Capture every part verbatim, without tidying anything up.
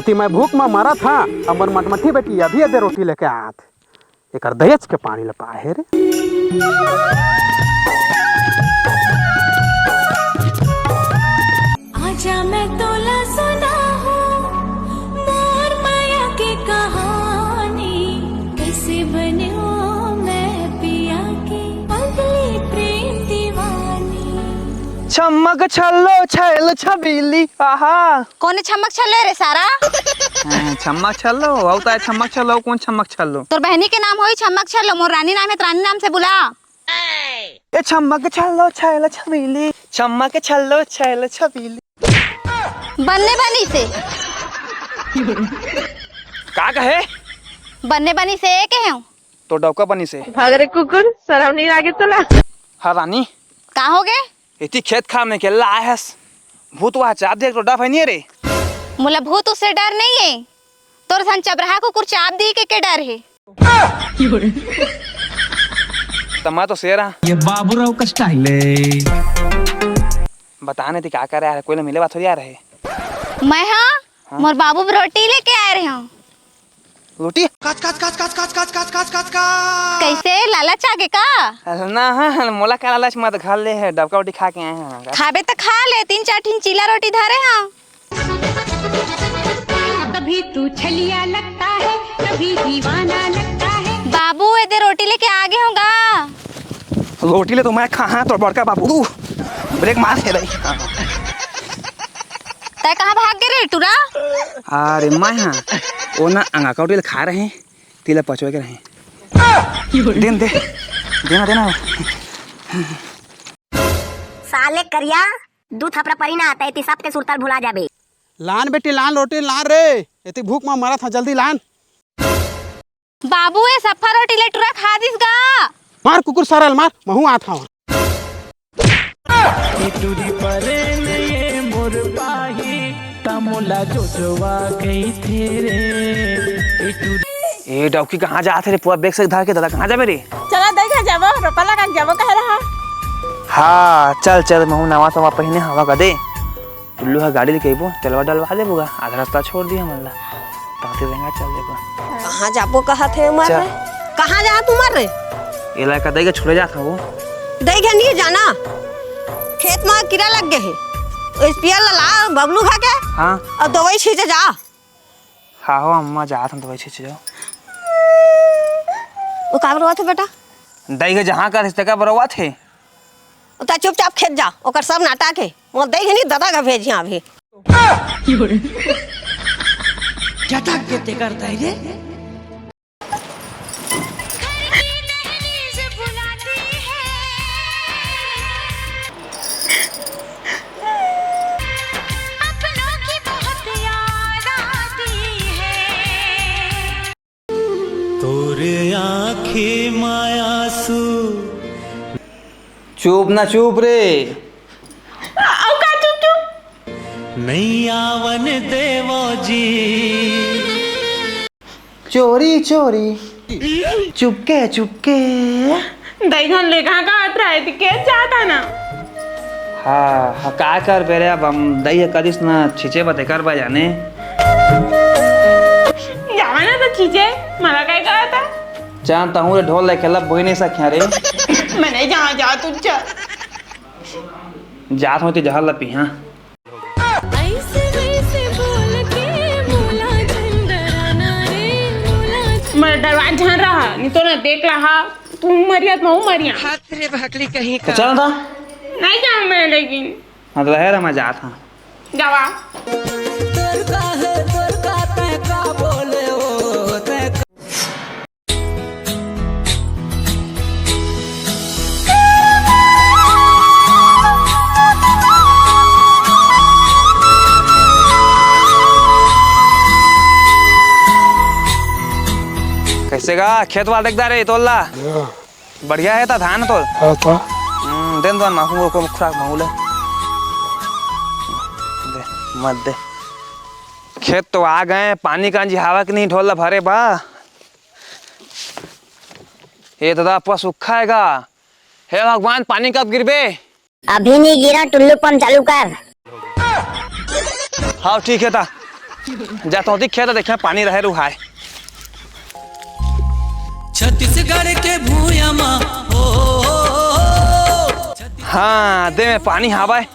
ती मैं भूख म मरत हा, अउ मोर मटमट्ठी बेटी अभी अदे रोटी लेके आत। एकर दहेज के पानी ल पाए हे रे। आजा मैं तोला सुनाहूँ मोर माया के कहानी, कैसे बन्यो मैं पिया के पगली प्रेम दीवानी। छमक छल्लो छैल छबीली, आहा। कोने छमक छल्लो रे सारा? हैं, छमक छल्लो, अउ त छमक छल्लो, कोन छमक छल्लो? तोर बहनी के नाम होही छमक छल्लो, मोर रानी नाम हे, त रानी नाम से बुला। ए छमक छल्लो छैल छबीली, छमक छल्लो छैल छबीली। बन्ने बनी से। का कहे? बन्ने बनी से कहे हूँ। तो डौका बनी से। भाग रे कुकुर, शरम नहीं लागे तोला? हाँ रानी। का हो गे? एती खेत खार में अकेल्ला आए हस। भूत वहा चाप दे, एक टोडा भई नहीं रे। मोला भूत उससे डर नहीं है, तोर सन चबराहा कुकुर चाप दी के, के डर है। त मैं तो शेर हाँ। ये बाबूराव का स्टाइल है। बता नहीं ती का करे यार, कोई ले मिले बात हो यार है। मैं हाँ, हाँ? मोर बाबू रोटी लेके आए रहे हूँ। रोटी? कच, कच, कच, कच। कैसे, लालच आ गे का? अरे ना, हाँ, हाँ, मोला का लालच, मैं तो घर ले है, डबका रोटी खा के आए हैं। खाबे त खा ले, तीन चार ठिन चीला रोटी धरे हाँ। कभी तू छलिया लगता है, कभी दीवाना लगता है। बाबू, एदे रोटी लेके आ गे हों गा। रोटी ले तो मैं खा, हाँ, तोर बड़का बाबू, ब्रेक मार हे रही। तै कहाँ भाग गे रे टुरा? अरे मैं हाँ, वो ना अंगा का रोटी ले खा रहे हैं। तिला पचवे के रहे। देन दे, देना, देना। साले करिया, दू थपरा परी ना, तै ती सबके सुरता ल भुला जाबे। लान बेटी, लान रोटी लान रे, एती भूख म मरत हंव, जल्दी लान। बाबू, ए सफा रोटी ले टुरा खा दिस गा। मार कुकुर सारा ल मार, महूं आत हंव। ए टूरी परे ले ये मोर पाही, त मोला जोजवा कहिथे रे। ए टूरी ए डौकी, कहाँ जात हे रे? पूरा बैग से धर के दादा, कहाँ जाबे रे? चला, दई घर जाबो, रोपा लगा के जाबो, कहे रहा। हाँ, चल, चल, महूं नवा सवा पहिने हवा का दे। टुल्लू ह गाड़ी ले कहिबो, तेलवा डलवा देबो गा, आधा रस्ता छोड़ दिया हमन ला, ताते रेंगा चल देबो। कहाँ जाबो कहत हे उमर चल। रे? कहाँ जा तू उमर रे? एला का दई के छोड़े जात हवो। दई के नहीं जाना, खेत म कीरा लग गे हे, स्प्रेयर ला ला बबलू भा के, हाँ। अउ दवाई छींचे जा। हाँ हो अम्मा, जात हंव दवाई छींचे जाओ। वो का बरवाथे बेटा? दई के जहाँ कर तेका बरवाथे। त चुपचाप खेत जा, ओकर सब नाटक हे। मोर दई के नहीं, दादा का भेजिया अभी। क्या तक के ते करता है रे? तोरे आँखी म आंसू। चुप ना, चुप रे। अउ का चुप, चुप? नइ आवन देवो जी। चोरी, चोरी, चुपके, चुपके। दई घन लेगा का अतरा है, के जाता ना। हाँ, हाँ, का करबे रे, अब हम दई ह करिस ना, छींचे बते करबा जाने। जावा ना त छींचे, मला काय कहत हे? चांद तहूँ रे ढोल लेके लब बोई नहीं सकिया रे। मैं नहीं जावा, जा तू चल। जात हों ते जहर ल पी, हाँ। ऐसे वैसे बोल के मोला झंडराना रे, मोला झंड- मैं डरवा झन रहा, नहीं तो ना देख ला हा, तू मरिया त महूं मरिया। हाथ रे भकली कहीं तो का। चल ना। नहीं जाऊँ मैं लेकिन। हाँ, तो रहे रहा, मैं जात हंव। जावा। कैसे गा खेत वाला देखदा रे तोला? बढ़िया हे ता धान तोर? हाँ ता। हम्म, देन दो ना, महूं को खुराक महूं ले। दे, मत दे। खेत तो आ गए, पानी कांजी हवा कि नहीं ढोल ला भरे बा। ए दादा, पूरा सुक्खा हे गा। हे भगवान, पानी कब गिरबे? अभी नहीं गिरा, टुल्लू पंप चालू कर। हाँ, ठीक हे ता। जा तो खेत देखिया, पानी रहे रुहाय। छत्तीसगढ़ के भूया मा, ओ, ओ, ओ, ओ। हाँ, दे में पानी हावय,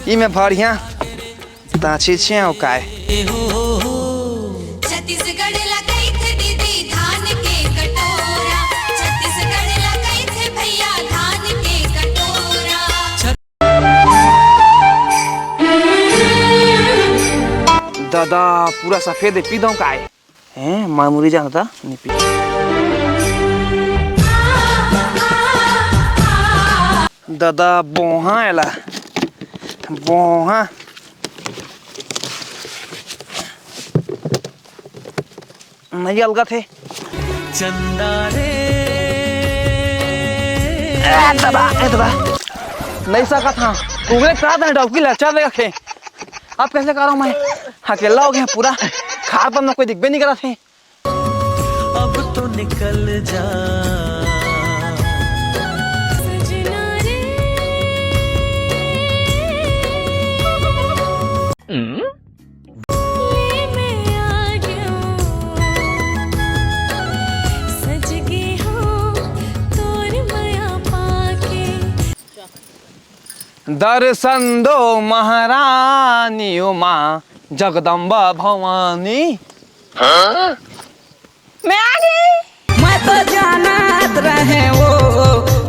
ई में भरिया, ता छीछे हो काय। छत्तीसगढ़ ला कहिथे दीदी धान के कटोरा, छत्तीसगढ़ ला कहिथे भैया धान के कटोरा। दादा, पूरा सफेद हे, पी दंव काय? हैं, मामुरी जान दादा, नी पी। दादा, बोहा एला, बोहा। नहीं अलगत हे। चंदा रे। ए दादा, ए दादा। नहीं सकत हाँ। उगले का था डौकी लचा दे रखे। अब कैसे करो मैं? अकेला हो गया पूरा। खार पर में कोई दिखबे नहीं करत हे। अब तो निकल जा। सजना रे। ले मैं आ गयो, सज गे हो तोर मया पाके। दर्शन दो महारानी उमा जगदम्बा भवानी। मैं आ गई। मैं तो जानत रहे वो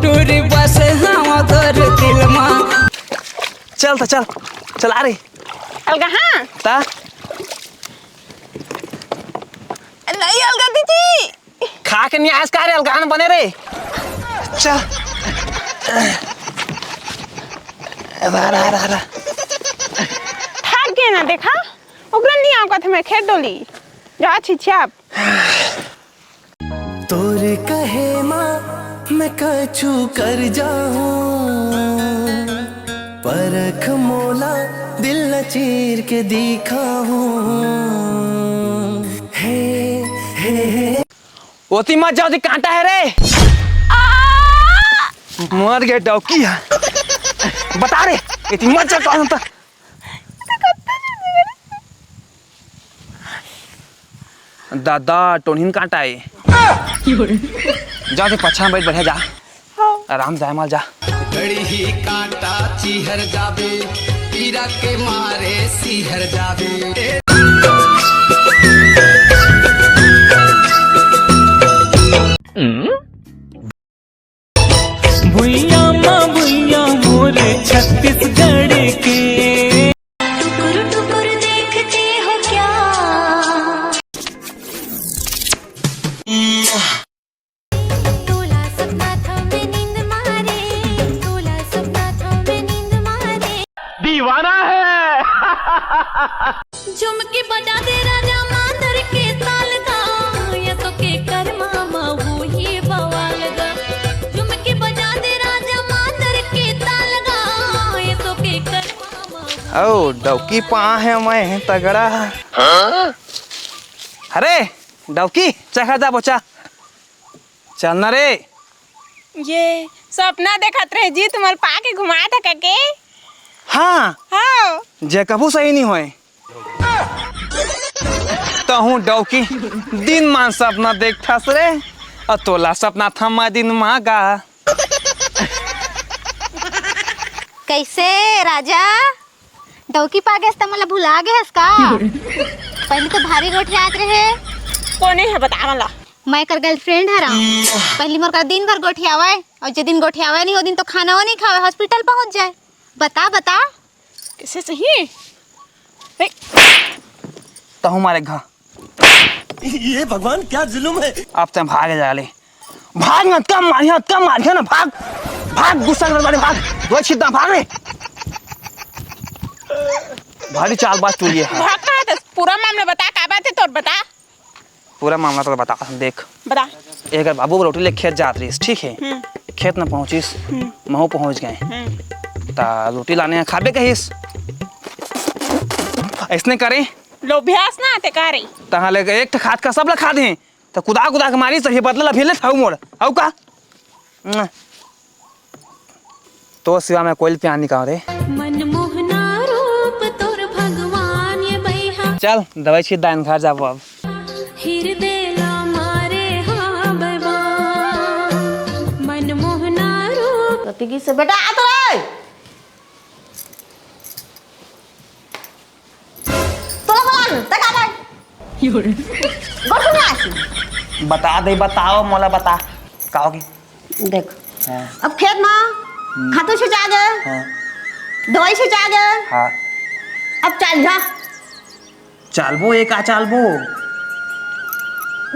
टूरी बस हम तोर दिल मा। चल तो चल, चल आ रे। अलगा हाँ। ता? नहीं अलगा दीदी। खा के नहीं आज का रे, अलगा न बने रे। चल। रा, रा, रा, रा। थक गए ना, देखा? उगरन नहीं आओ कथे मैं खेत डोली। जा छिछिया। तोरे कहे मा मैं कछु कर जाऊं, परख मोला दिल न चीर के दिखाऊं। हे, हे, हे। ओती मत जाओ, ओती कांटा है रे। मर गए डौकी है। बता रे, एती मत जा कौन था। दादा, टोनहिन कांटा है। जा ते पछा में बैठ, बढ़िया जा। आराम जाए माल जा। गड़ी ही कांटा चीहर जाबे, पीरा के मारे सीहर जाबे। भुइयां मां भुइयां मोर छत्तीसगढ़ के। टुकुर टुकुर देखते हो क्या? तोला सपना था मैं नींद मारे, तोला सपना था मैं नींद मारे। दीवाना है। झुमकी बजा दे राजा मांदर के ताल गा, या तो के करमा मा होही बवाल गा। झुमकी बजा दे राजा मांदर के ताल गा, या तो के करमा मा। ओ डौकी पा है मैं तगड़ा। अरे डौकी, चखा जा बोचा। चल ना रे। ये सपना देखत रहे जी, तुमन पाके घुमात हे कके? हाँ। हाँ। जे कभू सही नहीं होए। तहूँ डौकी, दिन मान सपना देखथस रे, अउ तोला सपना थमा दिन मागा। कैसे राजा? डौकी पा गेस त मोला भुला गे हस का? पहली तो भारी गोठियात रहे। कोने हे बता मला? मैं कर गर्लफ्रेंड हरा। पहली मोर कर दिन भर गोठियावय, अउ जे दिन गोठियावय नहीं, ओ दिन तो खाना वो नहीं खावय, हॉस्पिटल पहुंच जाए। बता, बता। कैसे सही? हे। तहूँ मारे घा। ये भगवान, क्या जुलुम है। अब तैं भाग जा ले। भाग ना, कम मारिया, कम मारिया ना, भाग। भाग, गुस्सा कर वाले, भाग। दो छिद्दा, भाग रे। भारी चालबाज टूरी है। भाग कहाँ थे? पूरा मामला बता, का बात है तोर, बता। पूरा मामला तो बता, देख। बता। एक बार बाबू रोटी ले खेत जात रहिस, ठीक है? हम्म। खेत न पहुंचिस, हम्म। महू पहुंच गए। हम्म। ता रोटी लाने खाबे कहिस। ऐसने करे। लोभियास ना ते का रे? तहाँ ले एक ठो खात का सब ला खा दे। त कुदा कुदा के मारिस, त ये बदला ला भी ले थाऊ मोर। आऊ का? तो सिवा मैं कोई प्यार नहीं कहा रे। मनमोहना रूप तोर भगवान ये बैहा। चल, दवाई छिट दायन घर जाबो अब। हिरदे ला मारे हा बबा, मनमोहना रूप। कति गिस बेटा, आ तो रे। तोला बोला न, तक आ गए। गोठू में आसी। बता दे, बताओ, मोला बता। का होगी? देख, हाँ। अब खेत में हम्म। खातू छिंचा गे, हाँ। दवाई छिंचा गे। हाँ। अब चल जा। चालबो, एक आ चालबो।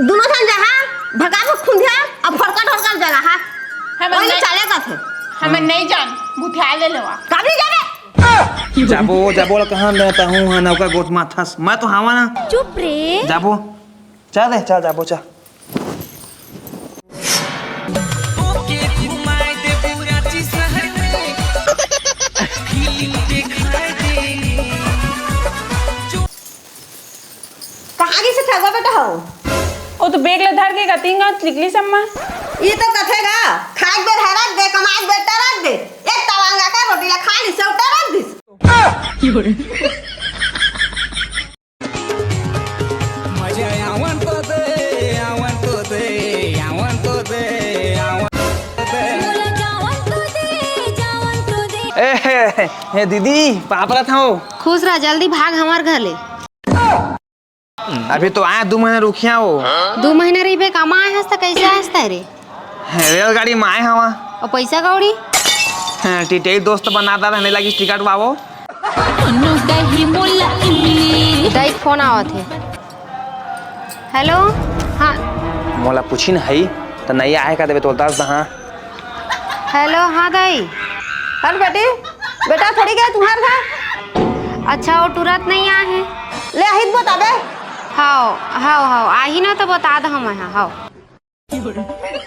दोनों झन जहाँ भगा के खुंधिया, अब फड़का ढोलका जगह, हाँ। हमन ओही नहीं, चाले का थे। हमन नहीं जान, भुथिया ले लेवा। काबली जाने? जाबो, जाबो ला कहाँ लेता हूँ, हाँ, नौका गोठ माथस। मैं तो हावा ना। चुप रे। जाबो। चल दे, चल जाबो, चल। ओके, घुमाए दे पूरा जी शहर में। फिल्म दिखाए दे। कहाँ गिस ठगवा बेटा हो? ओ तो बेग ला धर के गतिंगा निकली सम्मा। ई तो कथे गा, खाए बेर हरक दे, कमाए बेर टरक दे। एक तवांगा का रोटी ला खा ली, सब टरक दिस। मजा आवन तो दे, आवन तो दे, आवन तो दे, आवन तो दे। ए, हे, हे, दीदी, पाँव परत हँव। खुश रह, जल्दी भाग हमार घर ले। अभी तो आए, दू महीना रुकिया हो। दू महीना रहिबे, कामा आए हस त कैसे आए हस तैं रे? रेलगाड़ी में आए हवा। अउ पैसा कौड़ी? हाँ, टिटई दोस्त बना दा रहने लगी टिकट बाबो। कोनो दही मोला इमली। दाई के फोन आवत हे। हेलो, हाँ। मोला पूछी न हई, त नहीं आए का देबे तो दस दहा। हेलो, हाँ दाई। हेलो बेटी, बेटा थोड़ी गए तुम्हार घर। अच्छा, वो तुरंत नहीं आए हैं। ले आही त बताबे। हाव, हाव, हाव, आही ना तो बता दहा मैं, हाव।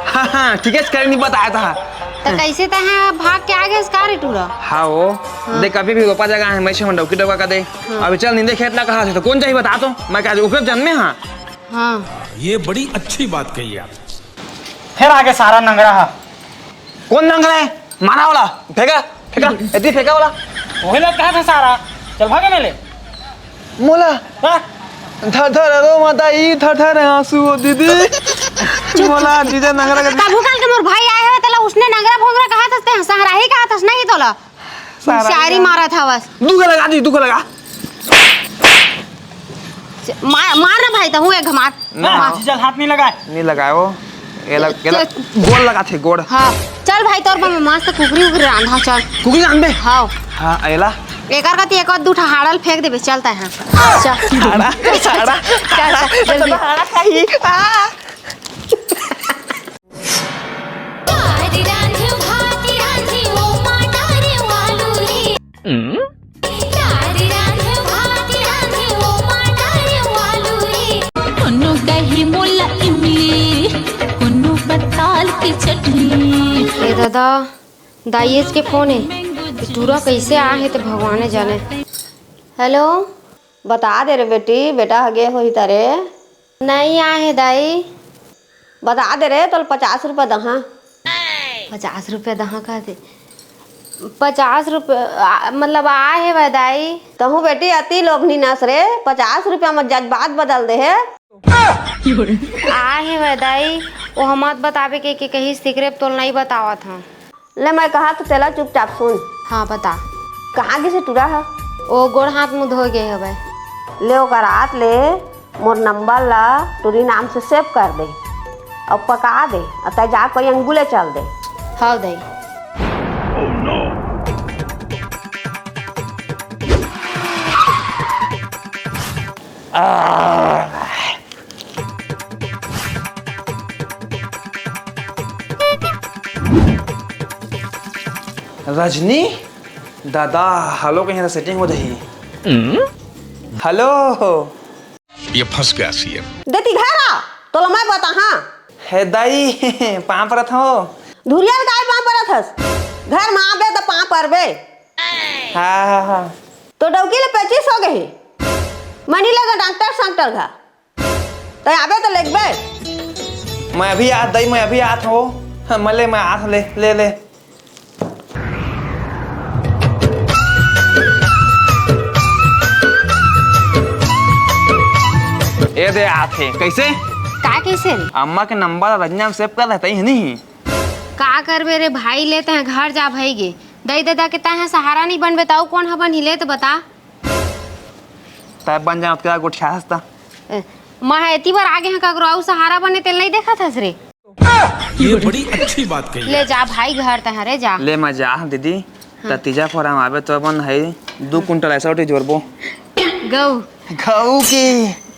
हाँ, हाँ, ठीक है, करे नहीं बताया था। तो कैसे तैं भाग के आ गए का रे टूरा? हाँ, वो हाँ। देख, अभी भी रोपा जगह है, मैं से डौकी डौका का दे। हाँ। अभी चल नींदे खेत ला कहा से, तो कौन चाहिए बता तो, मैं कहा ऊपर जन्मे हाँ। हाँ। ये बड़ी अच्छी बात कही आप। फिर आगे सारा नंगरा हा। कौन नंगरा है? मारा वाला, फेंका, फेंका, इतनी फेंका वाला। वही लोग कहा था सारा, चल भागे मेले। मोला हाँ? थर थर रो माता ई, थर थर आंसू हो दीदी। मोला जीजा नंगरा का तभू काल के मोर भाई आए हे, तेला उसने नंगरा भोंगरा कहा था, ते संगराही कहा था, नहीं तोला। सारा शायरी यार। मारा था बस। दुख लगा दी, दुख लगा। मार, मार ना भाई, तहूँ एक घमात। ना। हाँ, जीजा हाथ नहीं लगाए। नहीं लगाए वो। ये लग, ये लग, चल। गोड़ लगा थे, गोड़। हाँ, चल भाई, तोर बर मैं मस्त कुकरी उकरी रांधा, चल। कुकरी रांधबे? हाँ। हाँ, एला। एकर कति एक दू ठा हाड़ल फेंक देबे, चलता है। चल। हाड़ा, हाड़ा, चल, चल, जल्दी। हाड़ा खाई। आ। कोनो दही मोला इमली, कोनो पताल के चटनी। ए दादा, दाईएच के फोन हे। टूरा कैसे आ हे त भगवाने जाने। हेलो। बता दे रे बेटी, बेटा ह गे होही तरे। नहीं आए हे दाई। बता दे रे, तोल पचास रुपया दहा। पचास रुपया दहा कहते। पचास रुपया, आ, मतलब आए हे वह दाई। तहूँ बेटी अति लोभनी नस रे, पचास रुपया म जज्बात बदल दे हे। आए हे वह दाई, वो हमत बताबे के, के कही सिकरे तोल नहीं बतावत हाँ। ले, मैं कहा तो तेला चुपचाप सुन। हाँ, बता। कहाँ गिसे टूरा ह? ओ गोड़ हाथ मुँह धोए गे हवय। ले, ओकर आत ले मोर नंबर ला टूरी नाम से सेव कर दे अउ पका दे, अउ तै जा कोई अंगुले चल दे। हव दई। रजनी, दादा, हेलो कहीं तो सेटिंग हो जाही। हेलो। ये फंस गया सीएम। देती घर आ, तोला मैं बता, हाँ। हे दाई, पाँव परत हँव। धुरिया ल काय पाँव परत हस? घर म आबे त पाँव परबे। हाँ, हाँ, हाँ। तो डौकी ले पेचिस हो गई। मनी लगा डॉक्टर संटर घा। तै आबे त लेगबे। मैं अभी आत दई, मैं अभी आत हँव। हाँ, मले मैं आत ले, ले, ले। ए दे आथे। कैसे? का कैसे? अम्मा के नंबर रजनिया में सेव कर रहता ही नहीं। का करबे रे भाई, ले तैं घर जा भई गे। दई ददा के तैं सहारा नहीं बनबे त अउ कोन ह बनही, ले त बता। तैं बन जा, ओतका गोठिया हस त। ए, मैं एती बर आगे हैं, ककरो अउ सहारा बने तेल नहीं देखत हस रे। ये बड़ी अच्छी बात कही। ले जा भाई घर तैं रे जा। ले मैं जा दीदी, हाँ। त तीजा पर हम आबे तो अपन है दू कुंटल ऐसा उठी जोरबो। गऊ। गऊ की।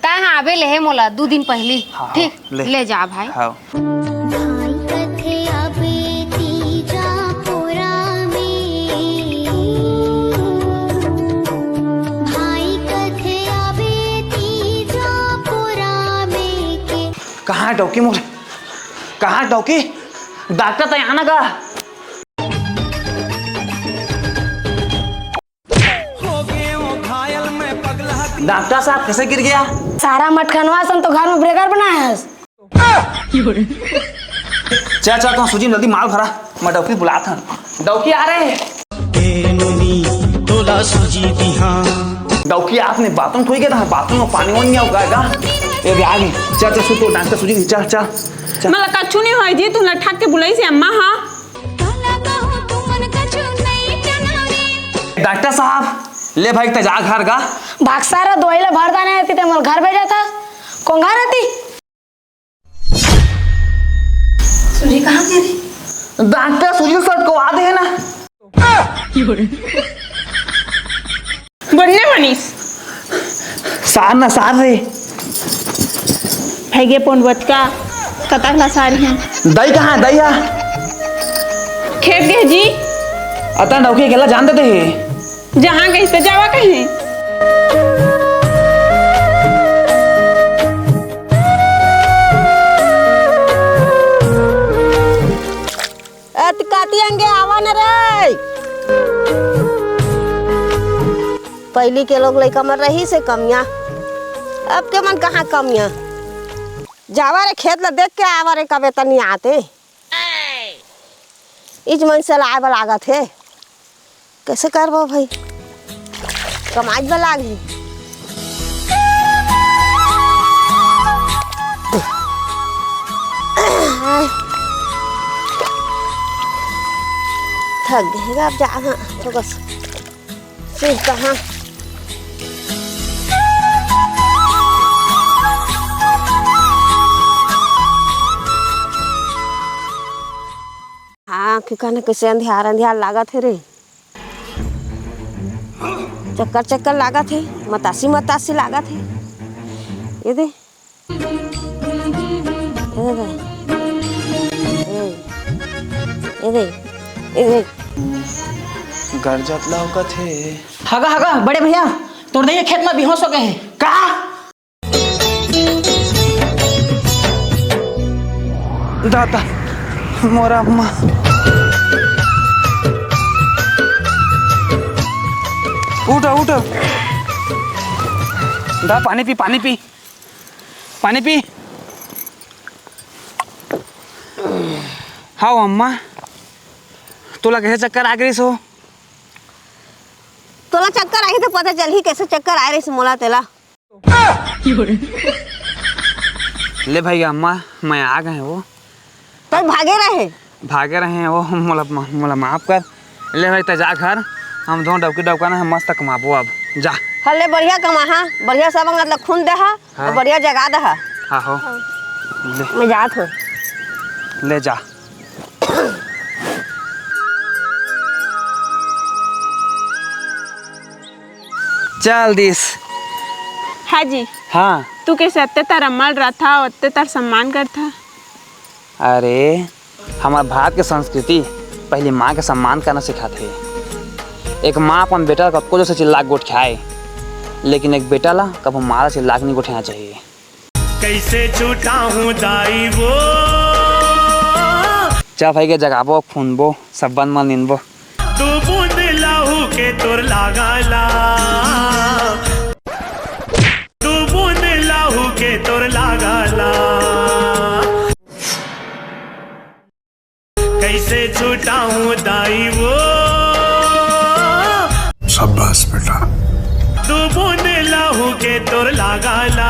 तैं हाँ आबे ले हे मोला दू दिन पहली। हाँ, ठीक, ले। ले जा भाई। हाँ। भाई कथे आबे तीजा पोरा में। भाई कथे आबे तीजा पोरा में के। कहाँ डौकी मोर? कहाँ डौकी? डॉक्टर तो यहाँ ना गा। डॉक्टर साहब, कैसे गिर गया? सारा मटखनवा सन तो घर में ब्रेकर बनाया है। चल, चल, तुम सूजी में जल्दी माल भरा, मैं डौकी बुलात हन। डौकी आ रहे। ए नोनी, तोला सूजी दिहा। डौकी आपने बाथरूम खोई गया था, बाथरूम में पानी वानी नहीं होगा। ये भी आ गई। चल, चल, सुतो, डॉक्टर सूजी दी, चल, चल, चल। मला कछु नहीं होय जी, तू लठक के बुलाई से अम्मा, हाँ। डॉक्टर साहब, ले भाई, तैं जा घर का। भाग सारा, दवाई ला भर दाने रहती, ते मोर घर भेजा था। कोंघा रहती। सूजी कहाँ गिरी? डॉक्टर सूजी सटकवा दे ना। बन्ने मनीष। सार ना, सार रे। भैगे पोंडवत का कतक ला सारी हैं। दई कहाँ है? दई हा? खेत गए जी। अतन डौकी अकेला जान देते हैं। जहाँ गई तो जावा कहीं। अतकाती अंगे आवा न रे। पहली के लोग लइका मन रही से कमिया, अब के मन कहाँ कमिया। जावा रे खेत ला देख के आवा रे, कबे तनी आते। इच मन से लाए बर लागत हे। कैसे करबो भाई, कमाज बर लाग हे। थक गए अब जा, हाँ, तो बस सिर कहाँ। हाँ, कि कहना कैसे अंधियार अंधियार लागत हे रे। चक्कर चक्कर लागत हे, मतासी मतासी लागत हे। ये दे। ये दे। ए, ए दे। ए दे। ए दे। गरजत लौकत हे। हगा, हगा, बड़े भैया, तोर दई खेत में बेहोश हो गए हे। का? दादा, मोरा अम्मा। उठ, उठ। दा, पानी पी, पानी पी, पानी पी। हाव अम्मा, तोला कैसे चक्कर आ गइस हो? तोला चक्कर आही तो पता चलही कैसे चक्कर आ रहिस मोला तेला। ले भाई अम्मा, मैं आ गए हो। तब भागे रहे। भागे रहे हो, मोला, मोला माफ कर। ले भाई, तैं जा घर, हम दोनों डौकी डौका ना मस्त कमाबो अब। जा। हल्ले बढ़िया कमा, हाँ, बढ़िया सब अंगत ला खून दे हा, हाँ। बढ़िया जगा दे हा। हाँ हो। ले। मैं जात हूँ। ले जा। चल दिस। हाँ जी। हाँ। तू कैसे अत्ते तार अम्मा ल रथा, अत्ते तार सम्मान करथा? अरे, हमर भारत के संस्कृति पहली माँ के सम्मान करना सिखाथे। एक माँ अपन बेटा ला कतको जोर से चिल्ला के गोठियाए, लेकिन एक बेटा ला कभू माँ ला चिल्ला के नहीं गोठियाना चाहिए। कैसे छुटाहूँ दाई वो। चा भाई के जगाबो, खूनबो, सब बन मन निनबो। दू बूंद लहू के तोर लागाला, दू बूंद लहू के तोर लागाला। कैसे छुटाहूँ दाई वो। शाबाश बेटा। दू बूंद लहू के तोर लागाला।